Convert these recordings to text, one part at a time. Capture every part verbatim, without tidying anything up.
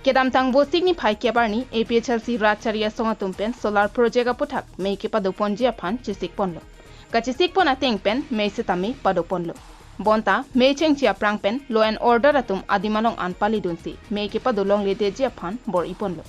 Kedamtang Vosik niphai kep arni A P H L C rat chari asong atum pen solar project aputhak mei kepadoponji aphan chesikponlo. Kachesikpon ateng pen mei setame padoponlo. Bonta mei chengji aphrang pen law and order atum adim along an palidunsi mei kepadolongledetji aphan bor-iponlo.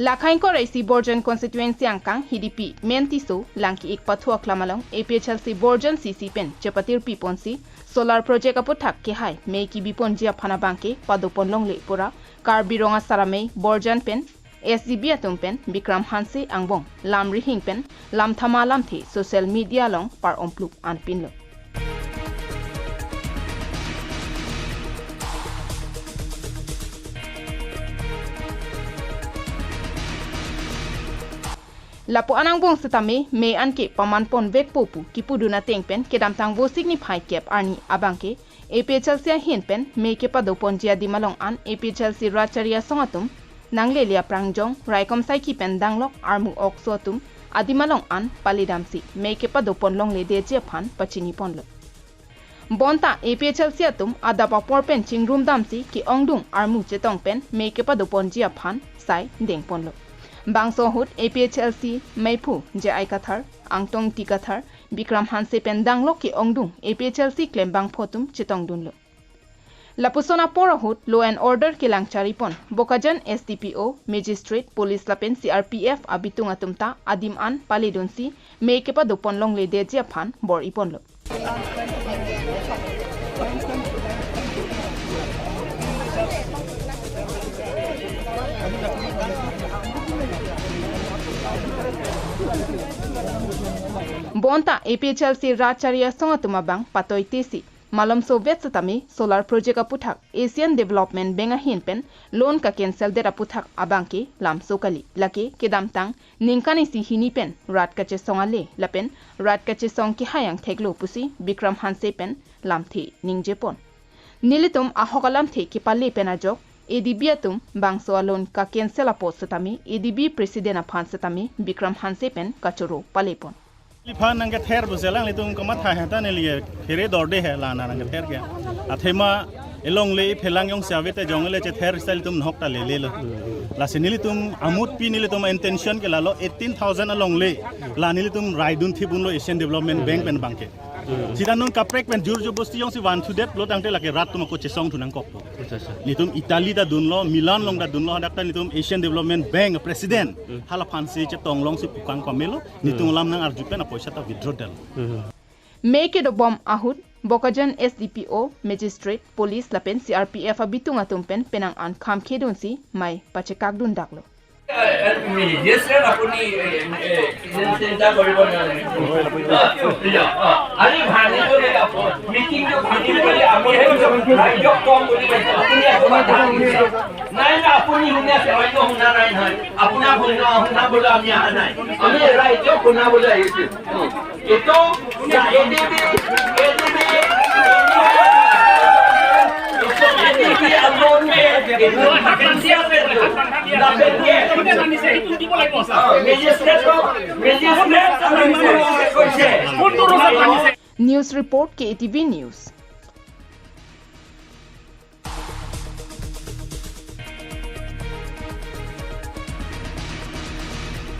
Lakhaingkor A C Borjan constituency angkang Hidipi Mentiso Langki-ik pathu aklam along A P H L C Borjan C C pen chepatirpiponsi solar project aputhak kehai mei kebiponji aphan abangke padoponlongle pura Karbi Rong Asar Amei Borjan pen S G B atum pen Bikram Hanse angbong lam rihing pen lamthama lamthe social media along par-omplup anpinlo. Lapu-an angbong setame mei anke pamanponvekpo pu kipudun ateng pen kedamtang Vosik niphai kep arni abangke A P H L C ahin pen mei kepadoponji adim along an A P H L C rat chari asong atum nanglele aprangjong raikom saikhi pen danglok armu okso atum adim along an palidamsi mei kepadoponlongledetji aphan pachiniponlo. Bonta A P H L C atum adap apor pen chingrumdamsi ke-ongdung armu chetong pen mei kepadoponji aphan sai dengponlo. Bangso ahut A P H L C meiphu J I Kathar, Angtong T Kathar, Bikram Hanse pen danglok ke-ongdung A P H L C klembangpho atum chetongdunlo. Lapuson apor ahut law and order kelang charipon Bokajan S D P O, magistrate, police lapen C R P F abitung atum ta adim an palidunsi mei kepadoponlongledetji aphan bor-iponlo. Bonta A P H L C rat chari asong atum abang patoitesi malomso vet setame solar project aputhak Asian Development Bank ahin pen loan ka-cancel det aputhak abangke lamso kali. Lake kedamtang ningkan isi hini pen rat kachesong ale lapen rat kachesong kehai angtheklo pusi Bikram Hanse pen lamthe ningjepon. Nelitum ahok alamthe kepale pen ajok A D B atum bangso a-loan ka-cancel apot setame A D B president aphan setame Bikram Hanse pen kachoro palepon. Liphan nangkether pusi alanglitum kamatha heta neli khere dorde he la nangkether ke. Athema elongle phelang jongsi ave te jong le chether style tum nok ta lelelo. Lasi nelitum amutpi nelitum intention ke lalo eighteen thousand alongle la nelitum raidun thipdunlo Asian Development Bank pen abangke. Sita non kaprek pen jur jobosti jongsi van thu det lo tangte lake rat atum ako chesong thu nangkokpo. Acha, acha. Nelitum Italy ta dunlo, Milan along ta dunlo, hadak ta nelitum Asian Development Bank president hala aphansi chetong longsi pukang pamelo, nelitum alam nang-arju pen apoisa ta withdraw detlo. Mei kedobom ahut Bokajan S D P O, magistrate, police lapen C R P F abitung atum pen penang an khamkhedunsi mei pachekakdundaklo. Yes, sir, আপুনি, এ, এ, চিন্তা কৰিব নালাগে। অ, অ, আৰে ভাঙিবলৈ মিটিংটো ভাঙিবলৈ আমি আহিছোঁ। ৰাইজক কম বুলি কৈছে। আপুনি একো মাত নাই, নাই, আপুনি শুনি আছে, অন্য শুনা নাই নহয়। আপোনাক শুনা, শুনাবলৈ আমি অহা নাই। আমি ৰাইজক শুনাবলৈ আহিছোঁ। Itu, ya, A D B, A D B, A D B alone, itu, magistrate, magistrate, magistrate, News report, K A T V News.